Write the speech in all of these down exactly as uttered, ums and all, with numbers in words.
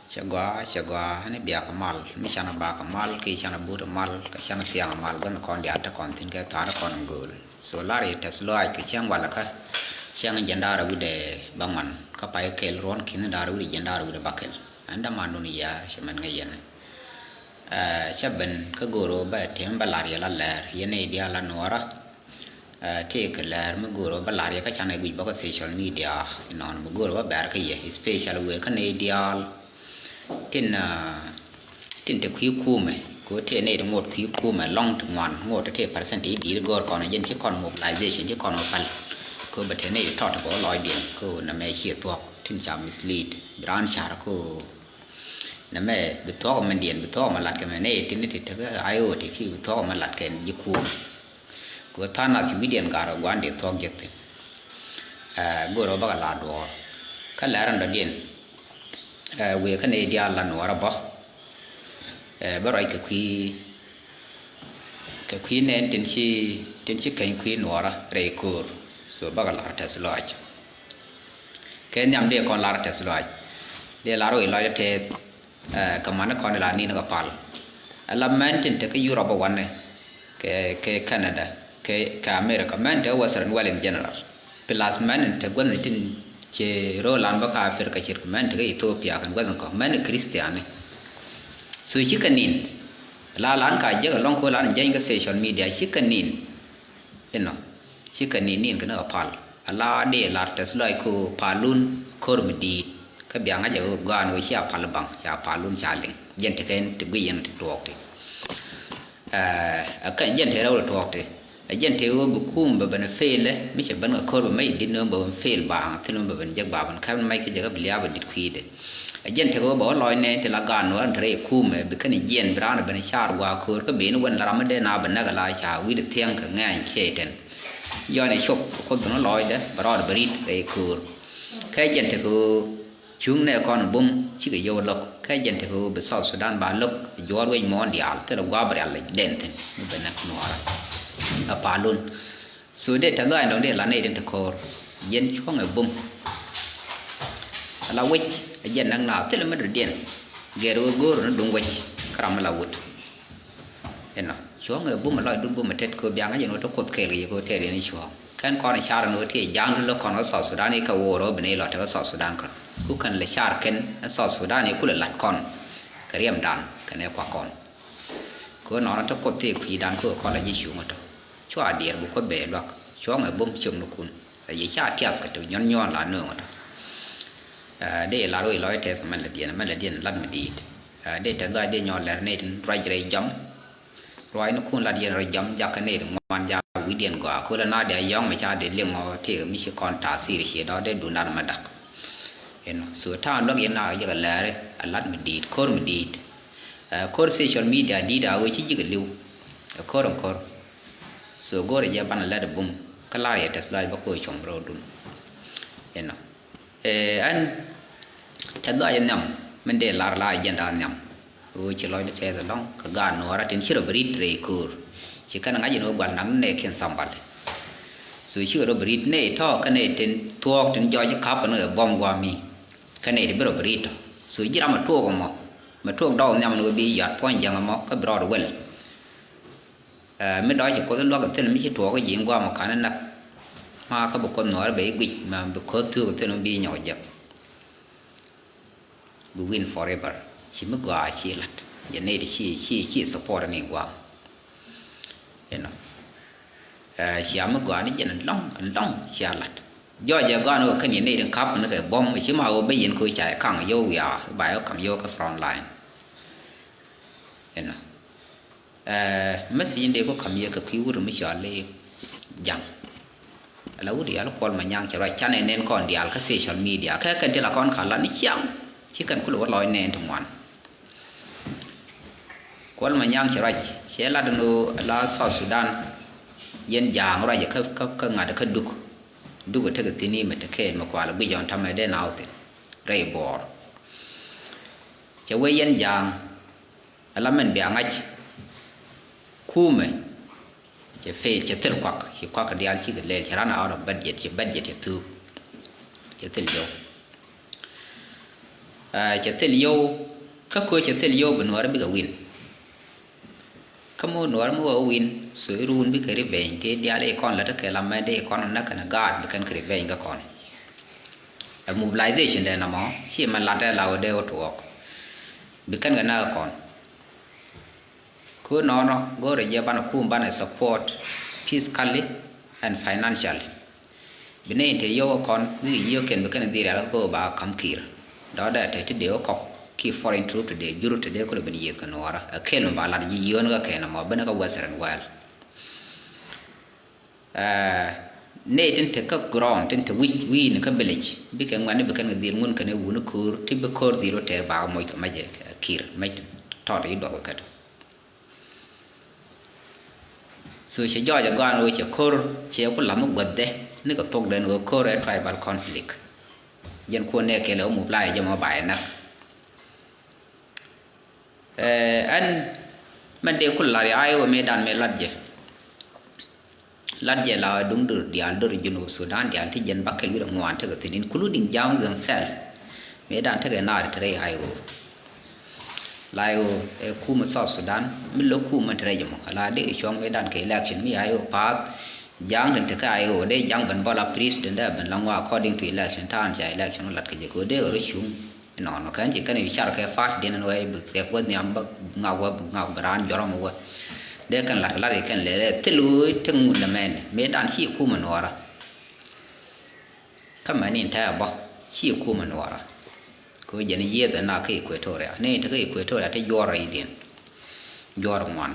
Cɛ gɔaa, cɛ gɔaa, ni biak mal, mi canɛ bak mal, ki canɛ but mal, kɛ canɛ thiaŋ mal, gua̱n kɔn diaal te kɔn thi̱n kɛ tha̱a̱n kɔn in gööl. So lar i̱ tɛth lɔaac kɛ cäŋ walɛ kä cäŋ jiɛn da̱rɛ wi̱cdɛ bäŋuan, kä pay kɛl ruɔ̱n ki̱n da̱rɛ wi̱cdɛ jiɛn da̱rɛ wi̱cdɛ bäkɛl. Ɛn dämandun ya̱a̱ cɛ mɛn ŋäc yɛn. Ɛ, cä ben kä go̱o̱r ɣöö bä tëë mi bä la̱r yɛ la lɛɛr, yɛn nɛy diaal la nuɔɔrä. Ɛ, tëëkɛ lɛɛr mi go̱o̱r ɣöö bä la̱r yɛ kä canɛ guic bä kä social media inɔn, mi go̱o̱r ɣöö bä bɛ̈r kä yɛ, especially wëë kä nɛy diaal tin, ɛ, tin te kui̱ kumɛ, kɛ ɣöö tëë nɛy ti ŋot kui̱ kumɛ lɔ̱ŋ ti ŋuan, ŋot ti tëë percent ti di̱i̱t go̱o̱r kɔn jɛn ci kɔn mobilization ci kɔn ɔ päl. Kɛ ɣöö bä te nɛy ti tɔt bä lɔcdiɛn kɛ ɣöö nɛmɛ ciɛ thuɔ̱k tin ca mislead, bi raan ca̱r kɛ ɣöö nɛmɛ bi thuɔ̱k mɛndiɛn, bi thuɔ̱k mɛ lat kɛ mɛ nɛy tin ti tekä I O ti ki bi thuɔ̱k mɛ lat kɛn ji̱ kuum. Kɛ ɣöö tha̱a̱ŋ nath ci wi̱cdiɛn ga̱r kɛ gua̱a̱n dee thuɔ̱k jiäk thi̱n. Ɛ, go̱o̱r ɣöö bä kɛ la duɔ̱ɔ̱r. Kä lɛr ɛn dɔ̱diɛn, ɛ, wëë kä nɛy diaal la nuɔɔrä bä. Ɛ, bä ruac kɛ kui̱, kɛ kui̱ nɛn tin ci, tin ci keny kui̱ nuɔɔrä rɛy köör. So bä kɛ lar tɛth lɔaac. Kɛ nhiam dee kɔn lar tɛth lɔaac. Dee lar wec lɔcdä tɛth, ɛ, kɛ mani kɔn la ni̱n kɛ pal. Ala mɛn tin te kä Europe wanɛ, kɛ, kɛ Canada, kɛ, kɛ America, mɛn te kä Western world in general. Plus mɛn te gua̱n tin ci röölan bä kä Africa ce̱tkɛ mɛn te kä Ethiopia kɛn gua̱n kɔ̱k, mɛn Christian ni. So cikɛ ni̱n. La lan ka jek ɛlɔ̱ŋ kɛ lan jɛny kä social media, cikɛ ni̱n. Inɔ, cikɛ ni̱n ni̱n kɛ ni kɛ pal. Ala dee lar tɛth lɔaac kɛ ɣöö palun ko̱r mi di̱i̱t. Kä bia ŋa̱c ɛ ɣöö gɔaa ni ɣöö cia pal baŋ, ca palun ca liŋ. Jɛn te kɛn ti guic yɛn ti tuɔɔk ti. Ɛ, ɛ kɛn jɛn te rɛw ti tuɔɔk ti. Ɛ jɛn te ɣöö bi kum bɛ ben fail, mi cɛ ben kɛ ko̱r bɛ mec di̱t ni ɣöö bɛ ben fail baŋ, thil mi bɛ ben jek ba ben kɛp ni mec kä jɛ kä bi lia̱a̱ bɛ di̱t kui̱dɛ. Ɛ jɛn tekɛ ɣöö bɛ wä lɔc nɛɛni ti la gaat nuɔ̱ɔ̱r in te rɛy kumɛ, bi kɛn jiɛn bi raan ben car gua̱a̱ köör kä ben wän la ram mi dee na bɛ näk ala ca wi̱cdɛ thiäŋ kɛ ŋɛ̈ny ciey tɛn. Yɔn ɛ cop Kuoth ben wä lɔcdɛ bɛ rɔɔdɛ bɛ ri̱t rɛy köör. Kä jɛn tekɛ ɣöö cuŋ nɛ kɔn bum cikɛ yio̱w lo̱k. Kä jɛn tekɛ ɣöö bi South Sudan ba lo̱k juɔ̱ɔ̱r wec muɔ̱ɔ̱n diaal thilɛ gua̱a̱ bɛ rial den thi̱n mi ben näk nuɔ̱ɔ̱rä. Ɛ palun. So dee tɛth lɔaac dɔ̱ŋ dee la nɛy tin te ko̱o̱r. Yɛn cuɔ̱ŋɛ bum. Ala wec ɛ jɛn näk naath thilɛ mi dɔ̱diɛn. Gɛr ɣöö go̱o̱r ni duŋ wec kä ram mi la wut. Inɔ, cuɔ̱ŋɛ bum ɛ lɔcdun bum ɛ tet kɛ ɣöö bia ŋa̱c ɛn ɣöö te Kuoth kɛɛl kɛ yɛ kɛ ɣöö tɛɛr yɛn cuɔ̱ɔ̱ŋ. Kɛn kɔn ɛ car ɛn ɣöö tëë ja̱a̱ŋdun lä kɔn kä South Sudan i̱ kɛ woor ɣöö bi nɛy lɔt te kä South Sudan kɔn. Ku kɛn lɛ car kɛn ɛ South Sudan i̱ kulɛ la̱t kɔn kɛ riɛmdan kɛnɛ kuak kɔn. Kɛ ɣöö nɔnɔ te Kuoth tëë kui̱dan kɛ ɣöö kɔn la ji̱ cuŋä tɔ. Cua diɛɛr bi Kuoth bɛ luak. Cuɔ̱ŋɛ bum ciöknikun. Ɛ yɛ ca tiath kɛ tek nyuɔ̱n nyuɔ̱ɔ̱n la nööŋä tɔ. Ɛ, dee lar wec lɔc tɛth kɛ mɛn lɛ diɛn, mɛn lɛ diɛn lat mi di̱i̱t. Ɛ, dee tɛth lɔc dee nyɔk lɛr nɛy tin ruac rɛy jɔm. Ruacnikun lat yɛn rɛy jɔm jakä nɛy tin ŋuan jakä wi̱cdiɛn gɔaa. Kɛ ɣöö la na dee a yɔ̱ŋ mɛ ca dee liŋ ɔ tëëkɛ mi ci kɔn ta̱a̱ thir cie dɔ̱ dee duundan mɛ dak. Inɔ, so ta̱a̱ luäk yɛn na jɛ kɛ lɛri a lat mi di̱i̱t, ko̱r mi di̱i̱t. Ɛ, ko̱r social media di̱i̱t a ɣöö ci ji̱ kɛ li̱w. Ɛ ko̱r ɛn ko̱r. So go̱o̱rɛ jɛ banɛ lät ɛ bum kä lar yɛ tɛth lɔaac bä ko̱ cuɔ̱ŋ rɔɔdun. Inɔ. Ɛ, ɛn tɛth lɔaac ɛ nhiam min dee lar la agenda nhiam. Ɣöö ci lɔcdä tɛth ɛlɔ̱ŋ kɛ gaat nuɔɔrä tin ci rɔ bi ri̱t rɛy köör. Ci kɛn ŋa̱c in ɣöö gua̱l naŋ nɛɛkiɛn thambal. So cikɛ rɔ bi ri̱t nɛy tɔ̱ kä nɛy tin thuɔɔk tin jɔc ka̱p ni kɛ buɔ̱m gua̱a̱mi. Kä nɛy ti bi rɔ bi ri̱t tɔ̱. So ji̱ ram ɛ tuɔɔk ɛmɔ. Mɛ tuɔɔk dɔɔk nhiam ni ɣöö bi yuat puɔ̱ny jiäŋ ɛmɔ kä bi rɔɔd wel. Ɛ, mi dɔ̱ɔ̱c ci Kuoth in luäk kɛ thil mi ci tuɔɔk ji̱ in gua̱a̱m ɔ ka̱n in näk. Ma kä bi Kuoth nuɔɔr bɛ i̱ guic ma bi Kuoth thuk kɛ thil mi bi nyɔk jek. Bi win forever. Ci mi gɔaa ci lat. Jɛ nɛy ti ci, ci, ci support ni gua̱a̱m. Inɔ. Ɛ, cia mi gɔaa ni jɛn ɛlɔ̱ŋ, ɛlɔ̱ŋ cia lat. Jɔɔc ɛ gɔaa ni wä kɛn yɛn nɛy ti ka̱p ni kɛ buɔ̱m, ci ma wä ben yɛn ko̱ ca yɛ kaŋ yio̱w wiaa, ba yɛ kaŋ yio̱w kä front line. Inɔ. Ɛ, message in dee ku ka̱m yɛ kɛ kui̱ wut mi cɔal i̱ Ja̱ŋ. Ala wut yal Kuɔl Manyaŋ cɛ ruac canɛ nɛn kɔn diaal kä social media. Kɛ kɛn ti la kɔn ka lan i̱ ciaŋ. Ci kɛn kulɛ wä lɔc nɛn ti ŋuan. Kuɔl Manyaŋ cɛ ruac cɛ lat ni ɣöö ala South Sudan. Yɛn Ja̱a̱ŋ ruac kä, kä, kä ŋa̱t kä Duk. Duk tekɛ thi̱n i̱ mɛ te kɛɛl mɛ kual guic ɔn tamɛ dee na wä thi̱n. Rɛy Bɔɔr. Cɛ wee yɛn Ja̱a̱ŋ. Ala mɛn bia ŋa̱c. Kumɛ. Cɛ fail, cɛ thil kuak, ci kuak diaal cikɛ lɛl, cɛ run out of budget, cɛ budget cɛ thuk. Cɛ thil jɔw. Ɛ, cɛ thil yio̱w, kä köö cɛ thil yio̱w bi nuɔɔri bikɛ win. Kä mi wä nuɔɔri mi wä win, so iruun bikɛ revenge ti diaal i̱ kɔn lät kɛ la mɛn di i̱ kɔn näk kɛn gaat bi kɛn kɛ revenge kä kɔn. Ɛ mobilization dɛ nɔmɔ ci mɛn lat dɛ la wä dee wä tuɔɔk bi kɛn kɛ näk kɛ kɔn. Kɛ nɔnɔ go̱o̱rɛ jɛ banɛ kum banɛ support physically and financially. Bi nɛy te yio̱w kɔn bikɛ yio̱w kɛn bi kɛn dhil rial kä ba kam Kiir. Dɔ̱dɛ te ti dee wä kɔk ki foreign troop te dee jur te dee kulɛ ben yiëth kɛ nuɔɔrä ɛ kɛl mi ba lat ji̱ yio̱n kä kɛn ɛmɔ ben kä Western world. Ɛ, nɛy tin te kä ground tin te wi̱c wi̱i̱ni kä village bikɛ ŋuɛ̈tni bi kɛn kɛ dhil ŋun kɛn ɛ wuni ko̱o̱r ti bi ko̱o̱r dhil wä tɛɛr ba moc kɛ mɛc ɛ Kiir mɛc tɔt i̱ duɔk kɛ kɛt. So cɛ jɔɔc ɛ gɔaan ɣöö cɛ ko̱r cɛ ku la̱th mi guäthdɛ ni kɛ thokdɛn ɣöö ko̱r ɛ tribal conflict. Jɛn kuɔn nɛ kɛl ɛ wä mobilize jɛ mɔ ba ɛ näk. Ɛ, ɛn mɛn dee ku la̱r yɛ a i̱ wä mëëdan mëë la̱t jɛ. Lat jɛ la duŋ dör diaal dör Junub Sudan diaal ti jɛn bakɛl wi̱r ŋuan tekɛ thi̱n, including Jaŋ themselves. Mëë dan tekɛ naar te rɛy I O. La I O ɛ kumɛ South Sudan, mi lo̱k kumɛ te rɛy jɛ mɔ. Ala dee cuɔ̱ŋ mëë dan kɛ election mi I O path. Jaŋ tin tekɛ I O dee Jaŋ ben bɔla president dee ben la ŋua according to election, ta̱a̱n ca election lat kɛ jɛ kɛ dee rɔ cuŋ. Inɔnɔ kɛn ci kɛn i̱ car kɛ party diɛn ɛn wee bi kɛk wä nhiam bä ŋak wä bi ŋak bi raan jɔrɔm wä. Dee kɛn lat lat i̱ kɛn lɛ lɛ thil wee te ŋun lɛ mɛn mëë dan ci kumɛ nuɔɔrä. Kä mɛn in tɛɛ bä ci kumɛ nuɔɔrä. Kɛ wee jɛn yieth ɛn na kä Equatoria ni in te kä Equatoria te juɔr rɛydiɛn. Juɔr ŋuan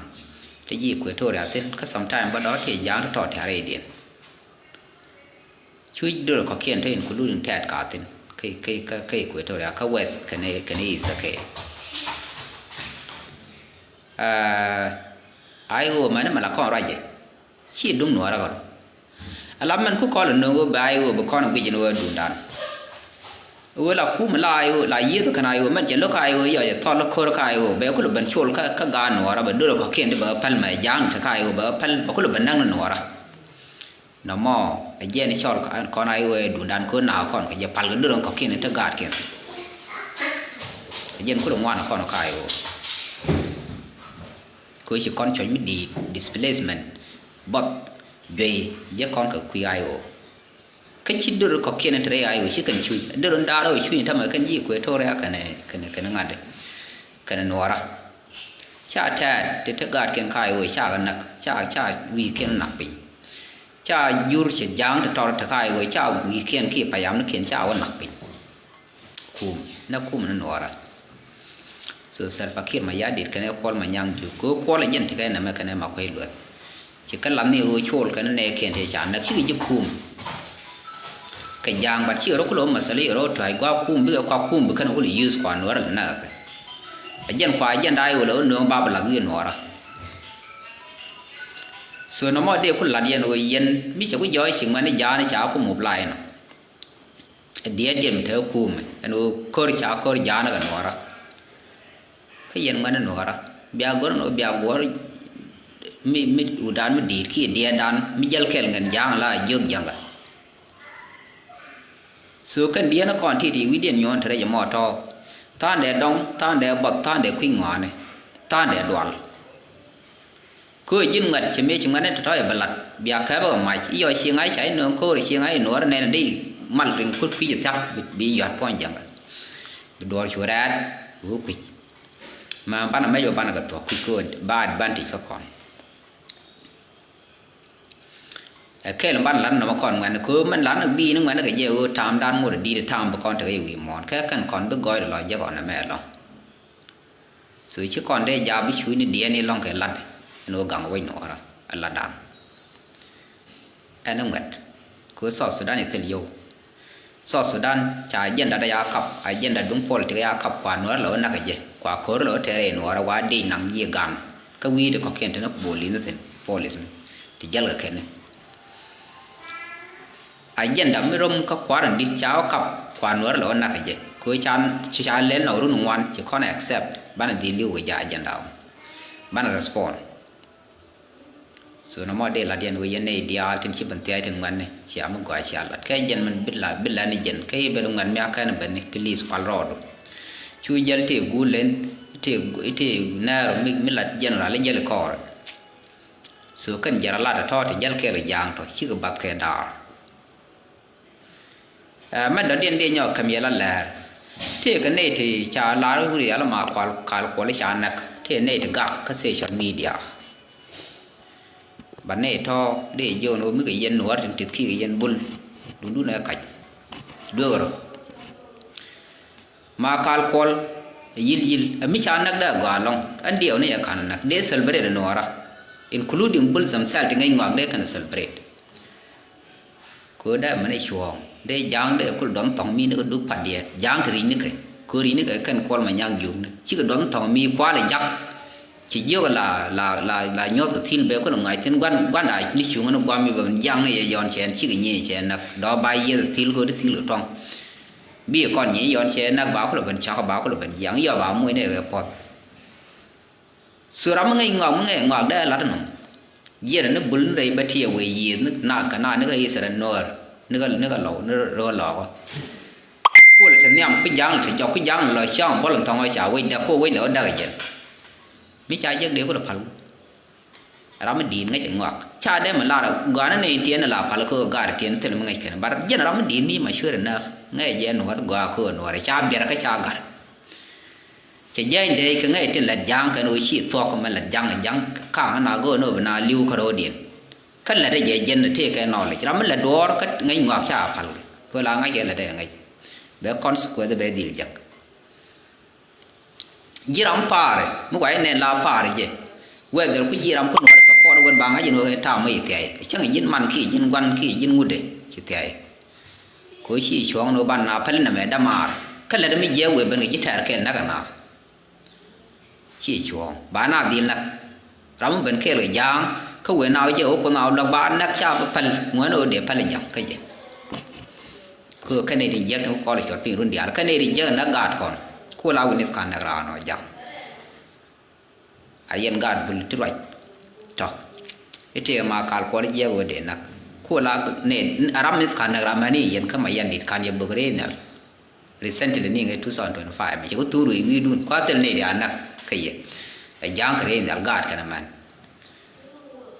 te ji̱ Equatoria thin kä sometime bä dɔ̱ ti ja̱a̱ŋ te tɔt tɛ̈ rɛydiɛn. Cuc dörä kɔ̱kiɛn te including tɛ̈t ka thi̱n kä, kä, kä, kä Equatoria, kä West kɛnɛ, kɛnɛ East kä kɛ. Aa, I O mɛn mɛ la kɔn ruacɛ. Ci duŋ nuɔɔrä kɔn. Ala mɛn ku kɔl nööŋ wä bɛ I O bɛ kɔn guic in wä duundan. Wä la kum la I O, la yieth kɛn I O, mɛn cɛ lo̱k I O yɔ cɛ thɔl ko̱r kä I O, bɛ kulɛ ben col kä, kä gaat nuɔɔrä, bɛ dörä kɔ̱kiɛn ti bɛ päl mɛ ja̱a̱ŋ te kä I O, bɛ päl, bɛ kulɛ ben näk ni nuɔɔrä. Nɔmɔ ɛ jɛn cɔl kɔn a i̱ wee duundan ko̱n na kɔn kɛ jɛ pal kɛ duron kɔ̱kiɛn te gaatkiɛn. Ɛ jɛn kulɛ ŋuan kɔn ka I O. Kɛ ci kɔn cuɔ̱c mi di̱i̱t displacement buɔth juey jɛ kɔn kɛ kui̱ I O. Kä ci duron kɔ̱kiɛn te rɛy I O ci kɛn cuc duron daar ɔ cuc tamɛ kɛn ji̱ Equatoria kɛn kɛn kɛn ŋa̱t kɛn nuɔɔra. Ca tɛɛt ti te gaatkiɛn ka I O ca kɛ näk ca ca wi̱i̱kiɛn näk piny. Ca jur cɛ ja̱a̱ŋ ti tɔr ti ka̱a̱c wee ca wi̱i̱kiɛn kiɛ payamnikiɛn ca wä nak piny. Kum nɛ kum ni nuɔɔrä. So Salva Kiir Mayardit kɛnɛ Kuɔl Manyaŋ Juuk kɛ ɣöö Kuɔl ɛ jɛn ti kɛ nɛmɛ kɛnɛ Makuei Lueth. Ci kä lath ni ɣöö col kɛnɛ nɛɛkiɛn ti ca näk cikɛ ji̱ kum. Kɛ ja̱a̱ŋ bat cikɛ rɔ kulɛ wä masali rɔ tua̱c gua̱a̱k kum bikɛ kua kum bi kɛn kulɛ use kua nuɔɔrä lɛ näk kɛ. Ɛ jɛn kua ɛ jɛn da̱a̱c ɣöö lɛ ɣöö nööŋ ba bi lath wi̱i̱ nuɔɔrä. So nɔmɔ dee ku lat yɛn ɣöö yɛn mi cɛ ku jɔɔc ci ŋuɛ̈ni ja̱a̱ni ca ku mop la inɔ. Diɛɛt diɛn mi te kä kuumɛ ɛn ɣöö kör ca kör ja̱a̱ni kɛ nuɔɔrä. Kä yɛn ŋuɛ̈ni nuɔɔrä bia gör ɛn ɣöö bia guɔ̱r mi mi wutdan mi di̱i̱t kiɛ diɛɛtdan mi jäl kɛl ŋɛn ja̱a̱ŋ la jiök jäŋä. So kɛn diɛn kɔn ti̱ti̱ wi̱cdiɛn nyuɔ̱ɔ̱n te rɛc ɛmɔ tɔ̱. Tha̱a̱ŋdɛ dɔ̱ŋ, tha̱a̱ŋdɛ buɔth, tha̱a̱ŋdɛ kui̱ ŋɔaani, tha̱a̱ŋdɛ dual. Köö ji̱n ŋuɛ̈t cɛ mëë ci ŋuɛ̈tni tɔ̱tɔ̱ yɛ bɛ la̱t bia kɛpɛ kɛ mac i̱ yɔ cieŋ a ca i̱ nööŋ ko̱o̱r cieŋ a i̱ nuɔɔr nɛn di mal riŋ kut kui̱c thia̱k bi, bi yua̱t puɔ̱ny jäŋä. Bi duɔ̱ɔ̱r cu rɛɛt bi wä kui̱c. Ma banɛ mɛc bä banɛ kɛ thuɔ̱k kui̱c köö ba advantage kä kɔn. Ɛ kɛl in banɛ lat nɔmɔ kɔn ŋuɛ̈tni köö mɛn lat ni bi̱i̱ni ŋuɛ̈tni kɛ jɛ ɣöö ta̱a̱mdan ŋot di̱i̱t ta̱a̱m bi kɔn tekɛ yɛ wi̱i̱ muɔ̱ɔ̱n kɛ kɛn kɔn bi gɔɔydɛ lɔ jek ɔn ɛmɛ ɛlɔ̱ŋ. So ci kɔn dee jaak bi cuucni diɛɛni lɔ̱ŋ kɛ latdɛ ɛn ɣöö gaŋ wec nuɔɔrä ɛ latdan. Ɛn ɛ ŋuɛ̈t köö South Sudan i̱ thil yio̱w. South Sudan ca agenda dɛ ya kap, agenda duŋ politik ya kap kua nuɔɔr lɛ wä näk kɛ jɛ kua ko̱r lɛ wä tɛɛrɛ i̱ nuɔɔrä wa dec naŋ yiëë gan. Kä wi̱i̱ ti kɔ̱kiɛn te ni police ni thi̱n, police ni ti jäl kɛ kɛn ni. Agenda mi rom kä kua̱r in di̱t ca wä kap kua nuɔɔr lɛ wä näk kɛ jɛ. Kɛ wee ca, ca lɛl nɔ run ŋuan ci kɔn accept banɛ dhil li̱w kɛ jɛ agenda wä. Banɛ respond. So nɔmɔ dee lat yɛn wee yɛn nɛy diaal tin ci ben thia̱a̱c tin ŋuɛ̈tni cia mi gɔaa cia lat kɛ jɛn min bi la bi la ni jɛn kä i̱ ben ŋuɛ̈t mi a kɛn ben ni please kual rɔɔdu. Cu jäl tëë guul ɛn, tëë, tëë nɛɛr mi, mi la general in jäl kɔɔr. So kɛn jɛn a lat a tɔ̱ ti jäl kɛɛl kɛ ja̱a̱ŋ tɔ̱ cikɛ bath kɛ da̱a̱r. Ɛ, mɛn dɔ̱diɛn dee nyɔk käm yɛ la lɛɛr. Tëë kɛ nɛy ti ca lar wuri ala ma kual kal kuɔl ca näk. Tëë nɛy ti gak kä social media. Ba nɛy tɔ̱ dee jiɔn ɣöö mi kɛ yɛn nuɔ̱ɔ̱r tin tith kikɛ yɛn bul. Dundun ɛ kac. Dueek rɔ. Ma kal kuɔl, yil yil, ɛ mi ca näk dee a gɔaa lɔ̱ŋ. Ɛn diɛw ni yɛ ka̱n näk dee celebrate nuɔɔra, including bul themselves ti ŋäc ŋɔak dee kɛn celebrate. Kɛ ɣöö dee mɛn i̱ cuɔ̱ɔ̱ŋ dee ja̱a̱ŋ dee kul dɔ̱ŋ thɔ̱ŋ mi ni kɛ duk pa̱t diɛɛt ja̱a̱ŋ ti ri̱c ni kɛ kɛ ɣöö ri̱c ni kɛ kɛn kuɔl ma nyaŋ jiök ni cikɛ dɔ̱ŋ thɔ̱ŋ mi kual ɛ jak. Ci jiök la, la, la, la nyuɔ̱th kɛ thil bɛ kul ŋa̱c thi̱n gua̱n, gua̱nda ni cuŋä ni gua̱a̱m mi bɛ ben ja̱a̱ŋ ni yɛ yɔn cɛɛn cikɛ nyiee cɛɛn näk dɔ̱ ba yieth thil kɛ ɣöö di thil kɛ tuɔ̱ŋ. Bi kɔn nyiee yɔn cɛɛn näk ba kul bɛ ben cak ba kul bɛ ben ja̱a̱ŋ yɔ ba muc ni kɛ puɔ̱th. So ram mi ŋäc ŋɔak mi ŋäc ŋɔak dee lat nɔm. Jiɛn ni bul ni rɛy bä tiɛ wee yiëëth ni na kɛ na ni kä Israel nuɔɔr ni kä, ni kä lɔw ni rɔ lɔɔkä. Kuɔlɛ te nhiam ku ja̱a̱ŋ te jɔk ku ja̱a̱ŋ lɔ cɔ̱ɔ̱ŋ bɔl in thɔŋ ɔ ca wec däk ku wec lɛ ɔ däk ɛ jɛn. Mi ca jek dee ku lɛ pal. Ram mi di̱i̱t ŋäc ɛ ŋɔak ca dee mi lar ɛ gɔaa ni nɛy tiɛn la pal kä ɣöö gar tiɛn thil mi ŋäc kɛn bar jɛn ram mi di̱i̱t mi mature enough ŋäc ɛ jɛ nuɔɔr gɔaa kä ɣöö nuɔɔr ca biɛr kä ca gar. Cɛ jiɛc dee kɛ ŋäc tin lät ja̱a̱ŋ kɛn ɣöö ci thuɔ̱k mɛ lät ja̱ŋ ja̱ŋ ka̱a̱ŋ na go̱o̱n ɣöö bi na li̱w kä ro̱o̱diɛn. Kä lät ɛ jɛ jɛn tëëkɛ knowledge ram mi lät duɔ̱ɔ̱r kä ŋäc ŋɔak ca pal kɛ kɛ la ŋäc kɛ lät ɛ ŋäc. Bɛ consequence bɛ dhil jek. Ji̱ ram paarɛ mi gua̱c nɛn la paarɛ jɛ. Whether ku ji̱ ram ku nuɔ̱ɔ̱r support wän ba ŋa̱c in wek in ta̱a̱ mi ci thia̱y cäŋ ji̱n man ki ji̱n gua̱n ki ji̱n ŋutdɛ ci thia̱y. Kɛ ɣöö ci cuɔ̱ɔ̱ŋ ni wä ban na päl nɛmɛ dämaar kä lät mi jiɛk wëë ben kɛ ji̱ tɛ̈r kɛl näk ɛ na. Ci cuɔ̱ɔ̱ŋ ba na dhil näk. Ram mi ben kɛɛl kɛ ja̱a̱ŋ kä wëë na wä jɛ wä kuoth na wä luäk ba näk ca bä päl ŋuäär ni wä dee päl ja̱ŋ kä jɛ. Kɛ ɣöö kɛn nɛy tin jiäk tin kɔl cuɔt piny run diaal kɛn nɛy tin jiäk näk gaat kɔn. Ku la wi̱n i̱th ka̱n näk raan ɔ ja̱ŋ. A yɛn gaat bul ti ruac tɔ. I̱ tëë ma kal kuɔl jiɛk wä dee näk ku la nɛ a ram mi̱th ka̱n näk ram mɛn i̱ yɛn kä ma yɛn dit ka̱n yɛ bök rëë nhial. Recently ni ŋɛ two thousand twenty-five mi ci ku thur wi̱i̱ wi̱i̱dun kua thil ni dia näk kä yɛ. Ɛ ja̱a̱ŋ kɛ rëë nhial gaat kɛn mɛn.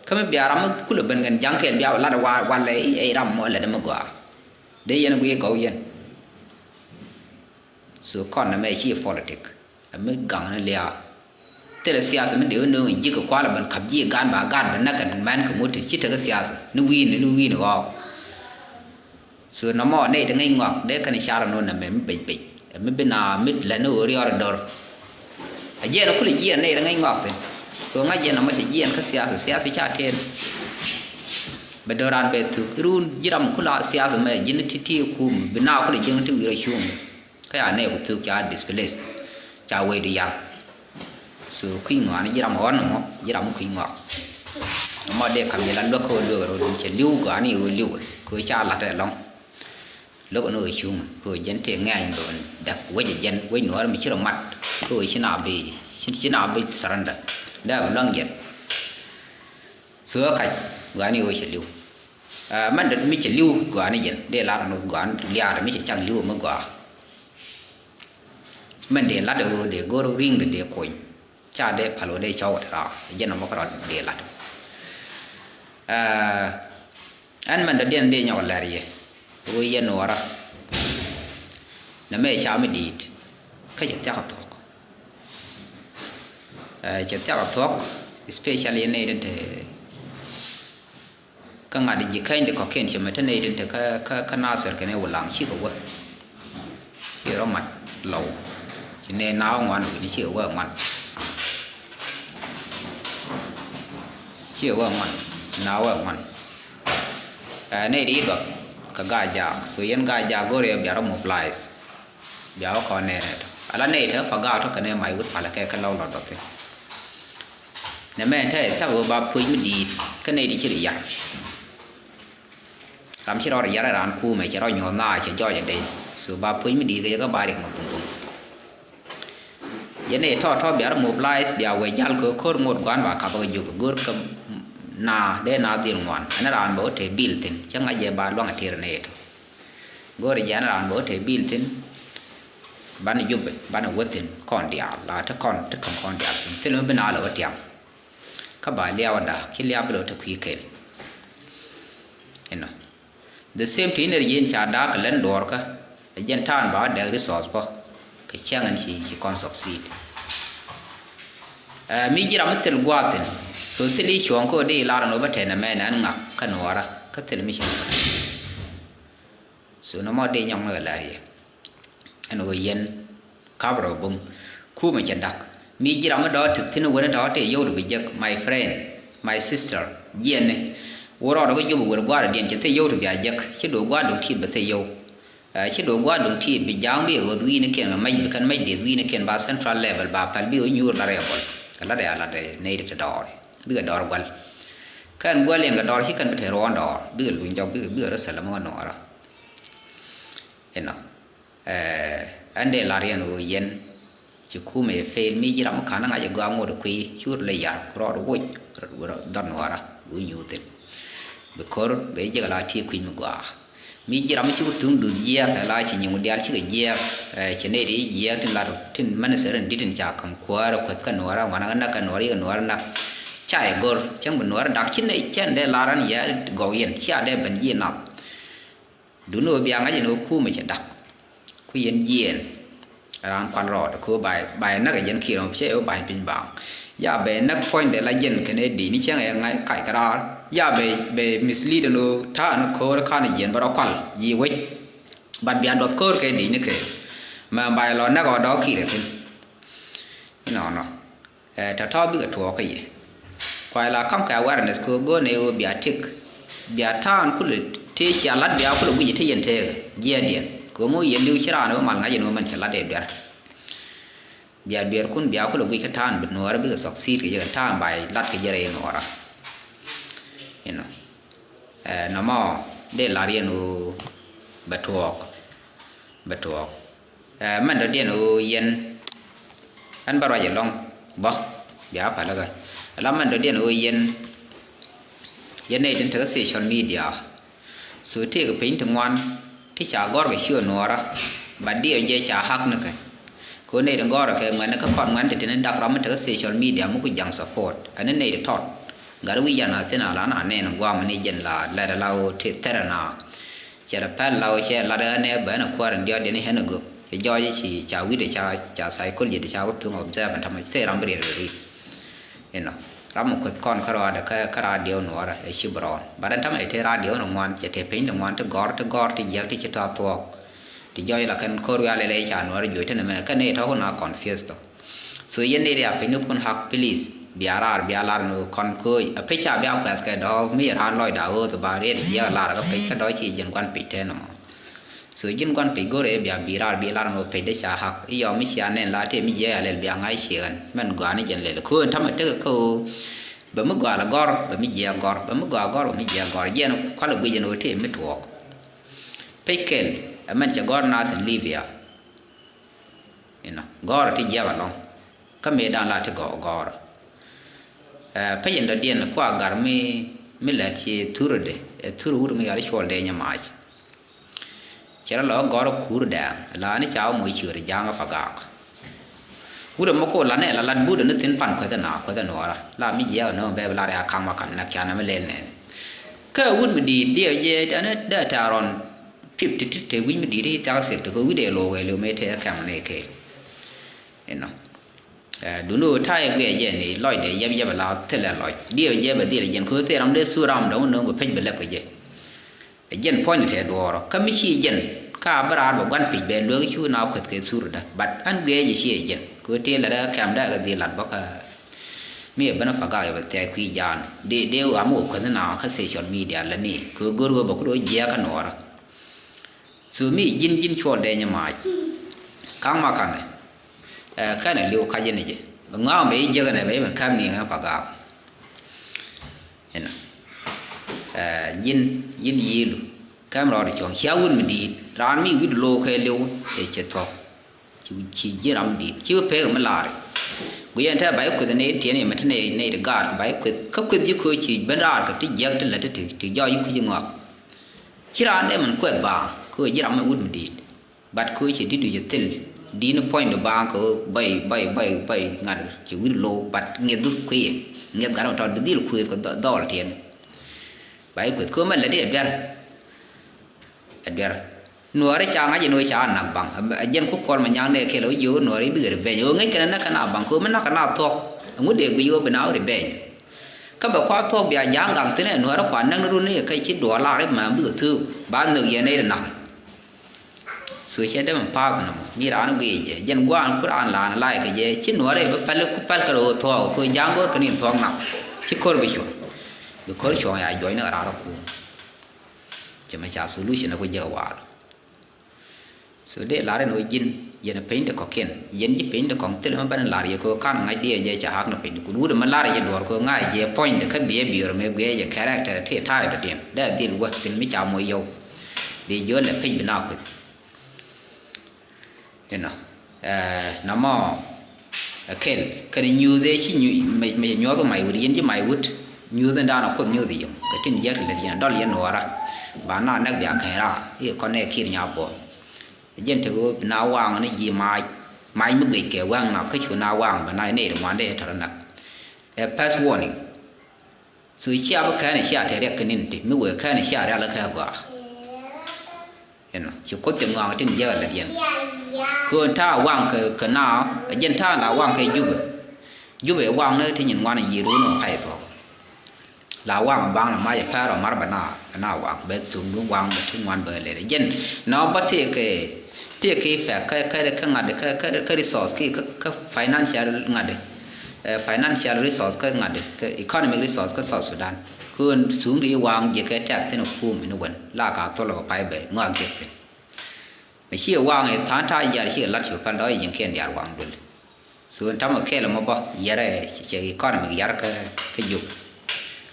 Kä mi bia ram mi kulɛ ben kɛn ja̱a̱ŋ kɛɛl bia wä lat wal wal ɛ ram mɔ lɛt mi gɔaa. Dee yɛn guiy gɔw yɛn. So kɔn nɛ mɛ ci politic ɛ mi gaŋ ni lia̱a̱. Thilɛ siasa mi dee wä nööŋ ji̱ kɛ kualɛ ben ka̱p ji̱ gan ba gat ben näk kɛn mɛn kɛ ŋut ti ci tekɛ siasa ni wi̱i̱ni ni wi̱i̱ni ɣɔɔk. So nɔmɔ nɛy ti ŋäc ŋɔak dee kɛn car ɛn ɣöö nɛmɛ mi bec bec ɛ mi bi na mi lät ni ɣöö riɔɔr ɛ dör. Ɛ jiɛn ɛ kulɛ jiɛn nɛy ti ŋäc ŋɔak thi̱n kɛ ɣöö ŋa̱c jiɛn nɔmɔ cɛ jiɛn kä siasa siasa ca tëën. Bɛ dör raan bɛ thuk run ji̱ ram kula siasa mɛ ji̱n ti ti kum bi na kulɛ jiɛn ti wi̱i̱ rɔ cuŋ. Kä ca nɛy ku thuk ca displace ca wecdu yar. So kui̱ ŋɔaani ji̱ ram ɣɔn nɔmɔ ji̱ ram mi kui̱ ŋɔak. Nɔmɔ dee ka̱m yɛ la luäk kä ɣöö luäk rot cɛ li̱w gɔaani ɣöö li̱w kɛ ɣöö ca la̱t ɛlɔ̱ŋ. Lo̱k ni ɣöö cuŋ kɛ ɣöö jɛn tëë ŋɛ̈ny bɛ ɣän däk wec ɛ jɛn wec nuɔ̱ɔ̱r mi ci rɔ mat kɛ ɣöö ci na bi ci na bi surrender. Dee bi luäŋ jɛn. So ɛ kac gɔaani ɣöö cɛ li̱w. Ɛ mɛn dee mi cɛ li̱w gɔaani jɛn dee lar ni gɔaani liaar mi cɛ cak li̱w mi gɔaa. Mɛn dee lat ɣöö dee go̱r ri̱ŋ dee dee kony. Ca dee pal ɣöö dee cɔw ɛ raar jɛn ɛmɔ kärɔ̱ dee lat. Ɛ ɛn mɛn dɔ̱diɛn dee nyɔk lɛr yɛ ɣöö yɛ nuɔɔrä. Nɛmɛ ca mi di̱i̱t kä cɛ thia̱k ɛ thuɔ̱k. Ɛ cɛ thia̱k ɛ thuɔ̱k especially nɛy tin te. Kä ŋa̱t ji̱ käny di kɔ̱kiɛn cɛ mɛ te nɛy tin te kä, kä, kä Nasir kɛnɛ Wulaŋ cikɛ wä. Ci rɔ mat Lɔw ci nɛy naath ŋuan wi̱ni cikɛ wä ŋuan. Cikɛ wä ŋuan naath wä ŋuan. Ɛ nɛy di i̱ duɔth kɛ Gaa Jaak so yɛn Gaa Jaak go̱o̱rɛ bia rɔ mobilize. Bia wä kɔn nɛy nɛy tɔ ala nɛy te pa Gaa tɔ kɛnɛ mac wut palä kɛ kɛ Lɔw lɔ duɔth thi̱n. Nɛ mɛ te thak ɣöö ba puc mi di̱i̱t kä nɛy ti ci ri yar. Ram ci rɔɔd yar ran kuumɛ cɛ rɔ nyuɔ̱th na cɛ jɔɔc ɛ dee. So ba puc mi di̱i̱t kɛ yɛ kä ba riɛk ma buŋ buŋ. Yɛn ɛ tɔ̱ tɔ̱ bia rɔ mobilize bia wee jal kɛ ko̱r ŋot gua̱n ba kap kɛ juk go̱r kä na dee na dhil ŋuan ɛn ran bɛ wä te bil thi̱n cä ŋa̱c jɛ ba luaŋ ɛ tir nɛ yɛ tɔ̱. Go̱r jɛ ɛn ran bɛ wä te bil thi̱n. Banɛ jupɛ, banɛ wä thi̱n kɔn diaal, la te kɔn, te kɔn kɔn diaal thi̱n. Thil mi bi naalɛ wä tiam. Kä ba liaw a da̱a̱k, ci liaw bi lɔ te kui̱ kel. Inɔ. The same thing ni ri ji̱n ca da̱a̱k kɛ lɛn duɔɔrkä. Ɛ jɛn ta̱a̱n ba wä dɛk resource bä. Kɛ cäŋ ɛn ci, ci kɔn succeed. Ɛ, mi ji̱ ram mi thil gua̱a̱th thi̱n. So thil i̱ cuɔ̱ɔ̱ŋ kä di lar ɛn ɣöö bä tɛn ɛmɛ nɛn ŋak kä nuɔɔrä. Kä thil mi ci ŋak. So nɔmɔ dee nyɔŋ ni kɛ la̱r yɛ. Ɛn ɣöö yɛn kap rɔ bum. Kumɛ cɛ dak. Mi ji̱ ram mi dɔ̱ ti thi̱n wen dɔ̱ ti yio̱w ti bi jek. My friend, my sister, jiɛn ni. Wä rɔɔdɛ kä jop wer gua̱a̱r diɛn cɛ thil yio̱w ti bia jek. Ci do̱ gua̱a̱r duŋ tiit bɛ thil yio̱w. Ɛ, ci do̱ gua̱a̱r duŋ tiit bi ja̱a̱ŋ bi ɣöth wi̱i̱ ni kiɛn kɛ mɛc bi kɛn mɛc dieth wi̱i̱ ni kiɛn ba central level ba pɛl bi wä nyuur la rɛɛ bɔl. Kɛ lat ɛ a lat ɛ nɛy ti te dɔɔr. Bikɛ dɔɔr gua̱l. Kɛn gua̱l yɛn kɛ dɔɔr ci kɛn bi te ruɔ̱ɔ̱n dɔɔr. Bikɛ luny jɔk bikɛ, bikɛ rɔ thɛl ɛmɔ kɛ nuɔɔrä. Inɔ. Ɛ, ɛn dee lar yɛn ɣöö yɛn ci kumɛ yɛ fail mi ji̱ ram mi ka̱n ŋa̱c ɛ gɔaa ŋot ɛ kui̱ cur lɛ yar rɔɔd woc rɔɔd dhɔn nuɔɔrä gu nyuuth thi̱n. Bi ko̱r bɛ jek la ti kui̱ mi gɔaa. Mi ji̱ ram mi ci ku thuŋ duth jiɛɛk ɛ la ci nyiŋ diaal cikɛ jiɛɛk, ɛ, ci nɛy ti jiɛɛk tin lar tin minister in di̱t in ca ka̱m kuäär ɛ kueth kä nuɔɔrä ŋuanä kä näk kä nuɔɔrä yikɛ nuɔɔrä näk. Ca yɛ go̱r cäŋ bi nuɔɔrä dak ci nɛy cɛn dee lar ɛn yɛ gɔw yɛn cia dee ben ji̱ nath. Duundɛ ɣöö bia ŋa̱c ɛn ɣöö kumɛ cɛ dak. Ku yɛn jiɛɛn raan kual rɔɔdɛ kɛ ɣöö ba, ba yɛ näk ɛ jɛn kiɛ rɔ̱ cɛ ɣöö ba yɛ piny baaŋ. Ya bɛ näk puɔ̱nydɛ la jɛn kɛnɛ dee ni cäŋ ɛ ŋa̱c kac kɛ raar. Ya bɛ, bɛ mislead ɛn ɣöö ta̱a̱ ɛn ɣöö ko̱o̱r ɛ ka̱n ɛ jiɛɛn bä rɔ kual ji̱ wec. But bia duɔth ko̱o̱r kɛ dee ni kɛ mɛ ba yɛ lɔ näk ɔ dɔɔk kiɛ rɛ thi̱n. Inɔnɔ. Ɛ, tɔ̱tɔ̱ bikɛ tuɔɔk kä yɛ. Kuay la ka̱m kɛ awareness kɛ ɣöö go̱o̱r nɛy ɣöö bia tëk. Bia ta̱a̱n kulɛ tëë cia la̱t bia kulɛ guic ɛ te yɛn tëëkɛ jiɛɛdiɛn. Kɛ ɣöö mi wä yɛn li̱w ci raan ɣöö mal ŋa̱c ɛn ɣöö mɛn cɛ la̱t ɛ duer. Bia duerkun bia kulɛ guic kä ta̱a̱n bi nuɔɔrä bikɛ succeed kɛ jɛ kɛ ta̱a̱n ba la̱t kɛ jɛ rɛy nuɔɔrä. Inɔ. Ɛ, nɔmɔ dee lar yɛn ɣöö bɛ tuɔɔk. Bɛ tuɔɔk. Ɛ, mɛn dɔ̱diɛn ɣöö yɛn ɛn bä ruac ɛlɔ̱ŋ bä bia pälikä. Ɛla mɛn dɔ̱diɛn ɣöö yɛn yɛn nɛy tin te kä social media. So tëëkɛ piny ti ŋuan ti ca gɔ̱r kɛ ciö nuɔɔrä. But diɛw jɛ ca hack ni kɛ. Kɛ ɣöö nɛy ti gɔ̱rä kɛ ŋuɛ̈tni kä kɔn ŋuɛ̈tni ti tin dak ram mi te kä social media mi ku ja̱ŋ support ɛn ni nɛy ti tɔt. Gat wi̱c yan a thin a la na nɛn guam ni jɛn la lɛt la ɣöö ti thɛrɛ na. Cɛ rɛ pɛl la wä cɛ lat ɣän ɛ bɛn ɛ kuäär in diɔt in ɣän ɛ gök. Cɛ jɔɔc ci ca wi̱dɛ ca, ca psychology ca wä thuŋ observe ɛn tamɛ ci thee ram bi riɛt riɛt. Inɔ. Ram mi kueth kɔn kä rɔɔdɛ kä, kä radio nuɔɔrɛ ɛ ci bi rɔɔn. But ɛn tamɛ cɛ te radio ni ŋuan cɛ te piny ni ŋuan ti gɔr ti gɔr ti jiɛk ti ci tɔa thuɔɔk. Ti jɔɔc la kɛn ko̱r wial ilɛ ca nuɔɔrɛ juɔc ti ni mɛn kɛn ni tɔk na confuse tɔ. So yɛn ni ria piny ni kun hak please. Bia raar bia lar ni kɔn kööc a pec ca bia kuɛth kɛ dɔɔk mi raan lɔcda ɣööth ba riet bia lar kä pec kä dɔɔk ci jiɛn guan pec tɛn ɛmɔ. So ji̱n guan pec go̱rɛ bia bi raar bi lar ni pec de ca hak iɔ mi cia nɛn la tëë mi jiɛ a lɛl bia ŋa̱c ciɛ ɣän mɛn gɔaa ni jɛn lɛl köön tamɛ tekɛ kä ɣöö bɛ mi gɔaa lɛ gɔr bɛ mi jiɛ gɔr bɛ mi gɔaa gɔr bɛ mi jiɛ gɔr jiɛn kualɛ guic ɛn ɣöö tëë mi tuɔɔk. Pec kɛl ɛmɛn cɛ gɔr nath in Libya. Inɔ gɔ̱rä ti jiɛk alɔ̱ŋ. Kä mëë da̱a̱n la ti gɔ̱ gɔ̱rä. Ɛ pec in dɔ̱diɛn kua gar mi, mi lät ci thurä de ɛ thurä wut mi yɔal cuɔl dee nyɛ mac. Cɛ rɔ lɔ gɔ̱rä kur dɛɛŋ la ni ca wä moc ciööri ja̱a̱ŋ ɛ pa gaak. Wut ɛmɔ ko̱ la nɛ la lat but ɛn thi̱n pan kuäth ɛna kuäth ɛn wara la mi jiɛk ɛn ɣän bɛɛ bi lar ya ka̱m wa ka̱m nɛk can ɛmɛ lɛl nɛn. Kä wut mi di̱i̱t diɛw jɛ ɛn dee tɛ̈r rɔn. Pip ti ti te wi̱c mi di̱i̱t i̱ thiak sek ti kɛ wi̱c dee lo̱o̱k ɛ li̱w mëë te ɛ kɛm ni kɛɛl. Inɔ. Ɛ duni ɣöö ta̱a̱ ɛ guiɛ jɛ ni lɔcdɛ yɛp yɛp ɛ la thilɛ lɔc diɛw jɛ bɛ dhil ɛ jɛn kɛ ɣöö thil ram dee thur ram dɔ̱ŋ nööŋ bɛ pec bɛ lɛp kɛ jɛ. Ɛ jɛn puɔ̱ny ni tɛ duɔɔrɔ kä mi ci jɛn ka bi raar bɛ gua̱n pic bɛ lueek cu na kueth kɛ thurdä but ɛn guiɛ jɛ ci ɛ jɛn kɛ ɣöö tëë lɛ rɛ kɛm dee kɛ dhil lat bä kä. Mi ɛ ben ɛ pagak ɛ bɛ thiac kui̱ jaan dee dee ɣöö amɛ wä kueth ni na kä social media lɛ ni kɛ ɣöö go̱r ɣöö bɛ ku do̱ jiɛɛk kä nuɔɔrä. So mi ji̱n ji̱n cuɔl dee nyɛ maac. Ka̱ŋ ma ka̱nɛ ɛ kɛnɛ li̱w kac in jɛ bi ŋa̱a̱m bɛ i̱ jiäk ɛnɛ bɛ i̱ ben ka̱m ni ŋɛ pa gaak. Inɔ ɛ ji̱n ji̱n yi̱i̱lu kɛm rɔɔd cuɔ̱ŋ cia wut mi di̱i̱t raan mi wi̱t lo̱o̱ kɛ li̱w cɛ cɛ thuɔ̱k. Ci ci ji̱n ram mi di̱i̱t ci wä pek mi laari. Guiɛn te ba i̱ kueth ni tiɛn yɛ mɛ ti nɛy nɛy ti gaat ba i̱ kueth kä kueth ji̱ köö ci ben raar kɛ ti jiäk ti lät ti ti jɔɔc i̱ kui̱c i̱ ŋɔak. Ci raan dee min kuɛth baaŋ kɛ ɣöö ji̱ ram mi wut mi di̱i̱t. But kɛ ɣöö ci di̱t wi̱c ɛ thil di̱n puɔ̱ny du baaŋ kɛ ɣöö bɛy bɛy bɛy bɛy ŋa̱t ci wi̱r lo̱w, but ŋi̱eth du kuëë, ŋi̱eth gat mɔ tɔt bi dhil kuëëth kɛ dhɔɔl tiɛn. Ba i̱ kuëth köömɛ lät i̱ ɛ duer. Ɛ duer. Nuɔɔri ca ŋa̱c in ɣöö ca nak baŋ. Ɛ jɛn ku Kuɔl Manyaŋ nɛ kɛl ɣöö jiök nuɔɔri bikɛ revenge. Ɣöö ŋäc kɛn ɛ näk kɛn a baŋ köömɛ näk kɛn a thuɔ̱k. Ɛŋu dee guic ɣöö bi na revenge? Kä bɛ kua thuɔ̱k bia ja̱a̱ŋ gaŋ thi̱n ɛ nuɔɔri kua näk ni run ni kɛ ci duɔɔr lar i̱ mɛ bikɛ thöök. Ba nhök yɛn nɛy ri nak. So cɛ dee mɛ pa̱a̱th nɔmɔ mi raan guic jɛ jɛn gua̱a̱n ku raan laan la̱a̱c kɛ jɛ ci nuɔɔrɛ bi päl ku päl kɛ rɔ thuɔɔk ku ja̱a̱ŋ go̱o̱r kɛ ni thuɔɔk nath ci ko̱r bi cuɔ̱ŋ. Bi ko̱r cuɔ̱ŋ ya juɔ̱cni kɛ raan rɔ kuum. Cɛ mɛ ca solution ku jɛ kɛ waal. So dee lar ɛn ɣöö ji̱n yɛn piny de kɔ̱kiɛn yɛn ji̱ piny de kɔ̱ŋ thilɛ mɛ bɛn lar yɛ kɛ ɣöö kan ŋa̱c diɛ jɛ ca hak ni piny de kun wut mɛ lar jɛ duɔ̱ɔ̱r kɛ ɣöö ŋa̱c jɛ puɔ̱ny de kä biɛ biöör mɛ guiɛ jɛ character ti ta̱a̱ dɔ̱diɛn dee dhil wä thi̱n mi ca moc yɔw. Dee jiöl lɛ piny bi na kueth. Inɔ, eh, nɔmɔ, eh, kɛl kɛn nyuuth ëë ci nyu- mɛ- mɛ nyuɔth mac wut yɛn ci mac wut. Nyuuth in daanɔ kuoth nyuuth yom kɛ tin jiɛk lɛ yɛn dɔl yɛn nuɔɔra. Ba na nɛk bia kɛn raar i̱ kɔn nɛ ki̱r nya buɔ̱m. Jɛn tek ɣöö bi na waaŋ ni ji̱ mac mac mi guic kɛ wɛŋ na kä cu na waaŋ bɛ na nɛy ri ŋuan dee tɔrɔ nak. Ɛ first warning. So cia bi kɛn cia te riɛk kɛ nin ti mi wee kɛn cia rial kɛ gɔaa. Inɔ ci kuoth cɛ ŋɔaŋ tin jiɛk a lät yɛn. Köön ta̱a̱ waŋ kɛ kɛ naaw a jɛn ta̱a̱ la waŋ kɛ Jubɛ. Jubɛ waŋ ni ti nyin ŋuan a yiëër wun ɔ pay thuɔ̱k. La waŋ baŋ la mac a pɛr ɔ mar bɛ na bɛ na waŋ bɛ thuŋ dun waŋ bɛ ti ŋuan bɛ lɛt a jɛn. Nɔ bä tëëkɛ tëëkɛ effect kä kä kä ŋa̱t kä kä kä resource kä kä kä financial ŋa̱t. Eh, financial resource kä ŋa̱t kä economic resource kä South Sudan. Kun suŋ ri waŋ jiɛ kɛ tɛk thin kum in wän la ka thol kɛ pay bɛ ŋɔak jiɛ thin. Mɛ ci waŋ i̱ tha̱a̱ŋ ta̱a̱ jiar ci kɛ lat ci pal dɔ̱ ji̱n kiɛn diaal waŋ dul. So in tamɛ kɛɛl mɔ bä yɛrɛ cɛ economic yar kä kä Jubɛ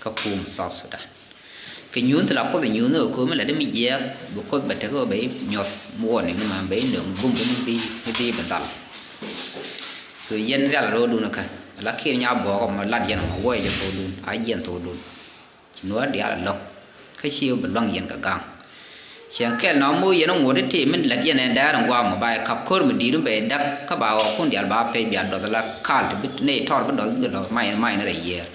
kä kum South Sudan. Kɛ nyuuth la kuoth nyuuth ni kɛ komi la di mi jiɛɛk bi kuoth bɛ tek kɛ bɛ nyuɔth mi wä ni mi ma bɛ nöŋ bum bum bi bi bi dhal. So yɛn rial ro̱o̱dun kä la kiɛn nya buɔk mɔ lat yɛn mɔ wä jɛ thokdun a jiɛn thokdun. Ci nuɔɔr diaal a lo̱k kä ci bi luaŋ yɛn kɛ gaŋ. Cɛ kɛl na moc yɛn ŋuɔ̱t i̱ tëë min lät yɛn ɛn dɛɛr in guam mɔ ba yɛ kap ko̱r mi di̱i̱t mi bɛ däk kä ba ɣɔkun diaal ba pɛc bia dɔth la kal ti bi nɛy tɔr bi dɔth bi lɔ mac mac ni rɛy yiëër.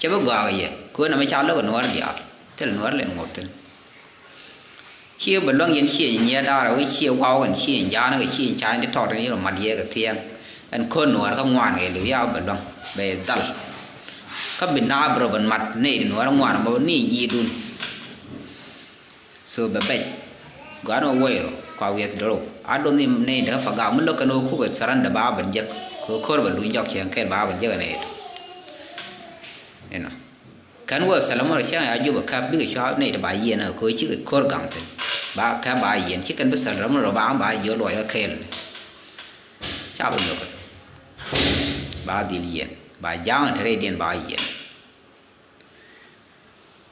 Cɛ bi gɔaa kɛ yɛ köön ɛmɛ ca lo̱k ɛ nuɔɔr diaal thil nuɔɔr lɛn ŋuɔ̱t thi̱n. Ciɛ bɛ luäŋ yɛn ciɛ nyiɛ da̱a̱r ɛ wi̱c ciɛ waw ɛn ciɛ nya̱a̱n kɛ ciɛ nya̱a̱n ti tɔɔt ɛn yɛn rɔ mat yɛ kɛ thiɛŋ. Ɛn kön nuɔɔr kä ŋuan kɛ li̱w yaw bɛ luäŋ bɛ dhal. Kä bi naap rɔ bɛ mat nɛy ti nuɔɔr ŋuan bä ni ji̱ dun. So bɛ bɛc gɔaa ni wä wä irɔ kua wiɛth dɔrɔ a dɔn ni nɛy däk fa gak mi lo̱k kɛn wä kukɛ tharan dɛ ba bɛ jek kɛ kör bɛ luny jɔk cɛ kɛl ba bɛ jek ɛn nɛy dɔ. Inɔ. Kɛn wä Solomon cäŋ ya Jubɛ käp bikɛ cua nɛy ti ba yiɛn ɛ ko̱ cikɛ ko̱r gaŋ thi̱n. Ba käp ba yiɛn ci kɛn bi Solomon rɔ ba ba jiö luɔc kä kɛɛl. Ca bi nhök. Ba dhil yiɛn ba ja̱a̱ŋ te rɛydiɛn ba yiɛn.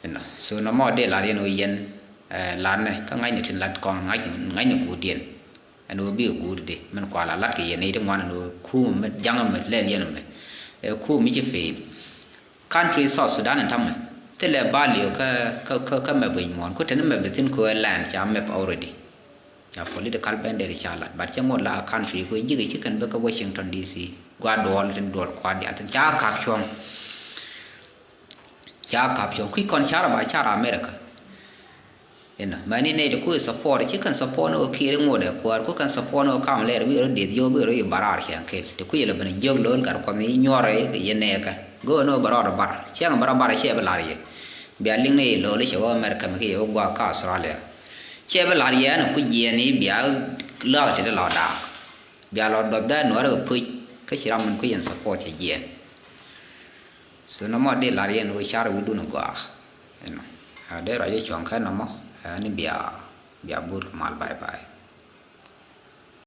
Inɔ so nɔmɔ dee lat yɛn wä yɛn ɛ latnɛ kä ŋa̱cnɛ tin lat kɔn ŋa̱c ŋa̱cnɛ guutdiɛn. Ɛn ɣöö bikɛ guut di min kual a lat kɛ yɛn nɛy ti ŋuan ɛn ɣöö kuum mi jaŋ mi lɛl yɛn mi ɛ kuum mi ci fail. Country South Sudan in tamɛ thilɛ value kä kä kä kä map wi̱c muɔ̱ɔ̱n ku teni map di thin kɛ ɣöö land ca map already. Ca political banderi ca lat but cɛ ŋot la country kɛ ɣöö ji̱kɛ ci kɛn bä kä Washington D C gua duɔl tin duɔl kuat diaal thin ca kap cuɔ̱ŋ. Ca kap cuɔ̱ŋ kui̱ kɔn car ba car America. Inɔ mani nɛy ti ku support ci kɛn support ni wä kiɛɛr iŋot ɛ kuäär ku kɛn support ni wä kam lɛɛr bikɛ rɔ dieth yio̱w bikɛ rɔ yi barar cɛ kɛl ti kui̱ lɛ ben jiök lo̱l gat kuɔth ni nyuɔr yɛ nɛɛkä. Go̱o̱r ni wä bɛ rɔɔd bar cɛŋ bɛ rɔ bar cɛ bɛ lar yɛ. Bia liŋ ni lo̱l cɛ wä America mi ki yɛ wä guak kä Australia. Cɛ bɛ lar yɛ ni ku jiɛɛn ni bia lɔak ti di lɔ daak. Bia lɔ dɔth dee nuɔrɛ kɛ puc kä ci ram min kui̱ yɛn support cɛ jiɛɛn. So nɔmɔ di lar yɛn wä car wi̱dun gɔaa. Inɔ a dee ruac i̱ cuɔ̱ŋ kɛ nɔmɔ. Ni bia bia bur kɛ mal bye bye.